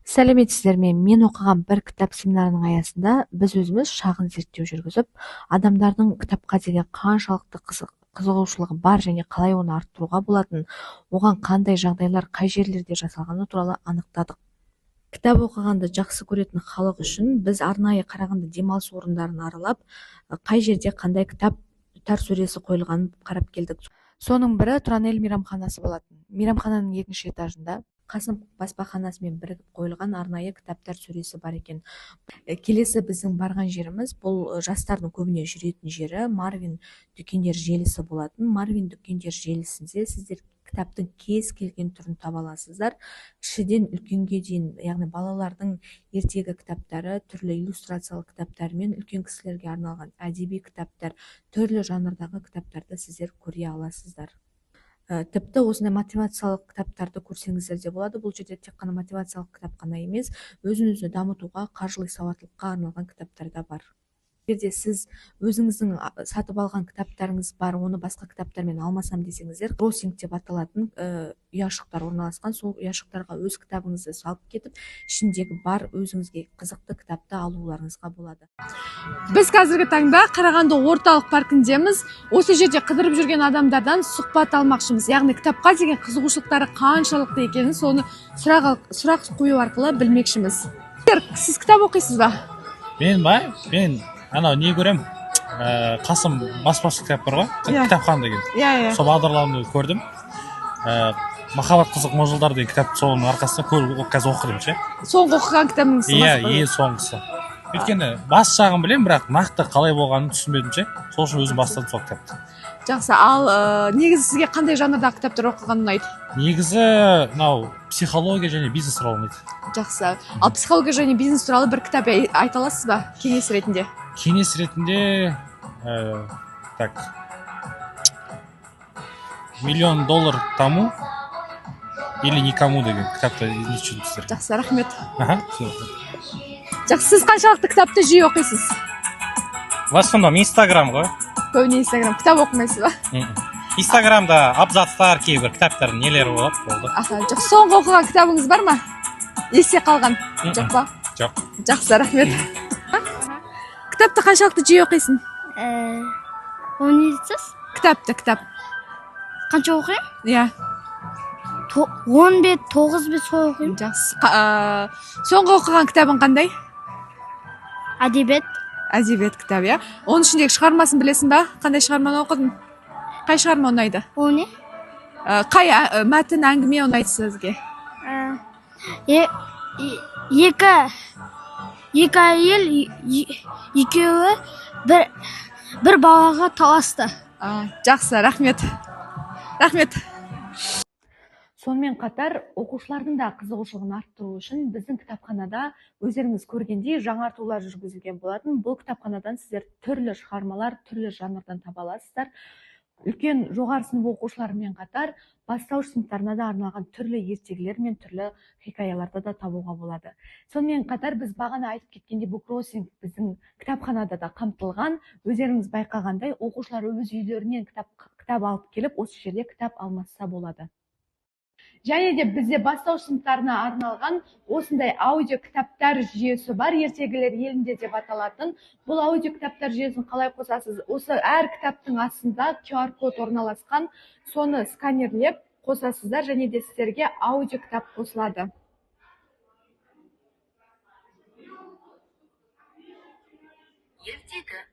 Сәлеметсіздер ме? Мен оқыған бір кітап семинарының аясында біз өзіміз шағын зерттеу жүргізіп, адамдардың кітапқа деген қаншалықты қызығушылығы бар және қалай оны арттыруға болатын, оған қандай жағдайлар қай жерлерде жасалғаны туралы анықтадық. Кітап оқығанды жақсы көретін халық үшін біз арнайы Қарағанды демалыс орындарын аралап, қай жерде қандай кітаптар сөресі қойылғанын қарап келдік. Соның бірі Тұранел мейрамханасы болатын. Мейрамхананың екінші этажында Қасым баспаханасымен бірігіп қойылған арнайы кітаптар сөресі бар екен. Келесі біздің барған жеріміз бұл жастардың көбіне жүретін жері Марвин дүкендер желісі болатын. Марвин дүкендер желісінде сіздер кітаптың кез келген түрін таба аласыздар. Кішіден үлкенге дейін, яғни балалардың ертегі кітаптары, түрлі иллюстрациялық кітаптар мен үлкен кісілерге арналған әдеби кітаптар, түрлі жанрдағы кітаптарды сіздер көре аласыздар. Тіпті осындай мотивациялық кітаптарды көрсеңіздер де болады. Бұл жерде тек қана мотивациялық кітап қана емес, өзін өзі дамытуға, қаржылай сауаттылыққа арналған кітаптар да бар. Егер де сіз өзіңіздің сатып алған кітаптарыңыз бар, оны басқа кітаптармен алмасам десеңіздер, кроссинг деп аталатын ұяшықтар орналасқан. Сол ұяшықтарға өз кітабыңызды салып кетіп, ішіндегі бар өзіңізге қызықты кітапты алуларыңызға болады. Біз қазіргі таңда Қарағанды орталық паркіндеміз. Осы жерде қыдырып жүрген адамдардан сұхбат алмақшымыз. Яғни кітапқа деген қызығушылықтары қаншалықты екенін соны сұрақ қою арқылы білмекшіміз. Сіз кітап оқисыз ба? Мен ба? Мен анау не көрем, Қасым баспасы кітап бар ғой, кітапхана деген. Иә, иә. Сол бағдарламаны көрдім. Махаббат қызық мол жылдар деген кітап, соның арқасында көріп, қазір оқыдым ше. Соңғы оқыған кітабыңыз? Иә, ең соңғысы. Өйткені бас жағын білемін, бірақ нақты қалай болғанын түсінбедім ше. Сол үшін өзім бастадым сол кітапты. Жақсы. Ал негізі сізге қандай жанрдағы кітаптар оқыған ұнайды? Негізі мынау психология және бизнес туралы ұнайды. Жақсы. Ал психология және бизнес туралы бір кітап айта аласыз ба кеңес ретінде? Кеңес ретінде, так, «Миллион доллар тому или никому» деген кітапты естіп жүрсіздер. Жақсы, рахмет. Аха, всё. Жақсы, сіз қаншалықты кітапты жиі оқисыз? В основном Инстаграм ғой. Көбіне Инстаграм, кітап оқымайсыз ба? Инстаграмда абзацтар, кейбір кітаптардың нелері болады, болды. Аха, жақсы. Соңғы оқыған кітабыңыз бар ма? Есте қалған? Жоқ па? Жоқ. Жақсы, рахмет. Кітапты қаншалықты жиі оқисың? Оны не дейсіз? Кітапты, кітап. Қанша оқимын? Иә. 10 бет, 9 бет солай оқимын. Жақсы. Соңғы оқыған кітабың қандай? Әдебиет. Әдебиет кітабы, иә. Оның ішіндегі шығармасын білесің ба? Қандай шығарманы оқыдың? Қай шығарма ұнайды? Ол не? Қай мәтін, әңгіме ұнайды сізге? Екі әйел екеуі бір балаға таласты. Жақсы, рахмет. Рахмет. Сонымен қатар оқушылардың да қызығушылығын арттыру үшін біздің кітапханада өздеріңіз көргендей жаңартулар жүргізілген болатын. Бұл кітапханадан сіздер түрлі шығармалар, түрлі жанрдан таба аласыздар. Үлкен жоғары сынып оқушыларымен қатар бастауыш сыныптарына да арналған түрлі ертегілер мен түрлі хикаяларды да табуға болады. Сонымен қатар біз бағана айтып кеткендей, буккроссинг біздің кітапханада да қамтылған. Өздеріңіз байқағандай, оқушылар өз үйлерінен кітап алып келіп, осы жерде кітап алмасса болады. Және де бізде бастауыш сыныптарына арналған осындай аудио кітаптар жүйесі бар, ертегілер елінде деп аталатын. Бұл аудио кітаптар жүйесін қалай қосасыз? Осы әр кітаптың астында QR код орналасқан, соны сканерлеп қосасыздар және де сіздерге аудио кітап қосылады. Ертегі.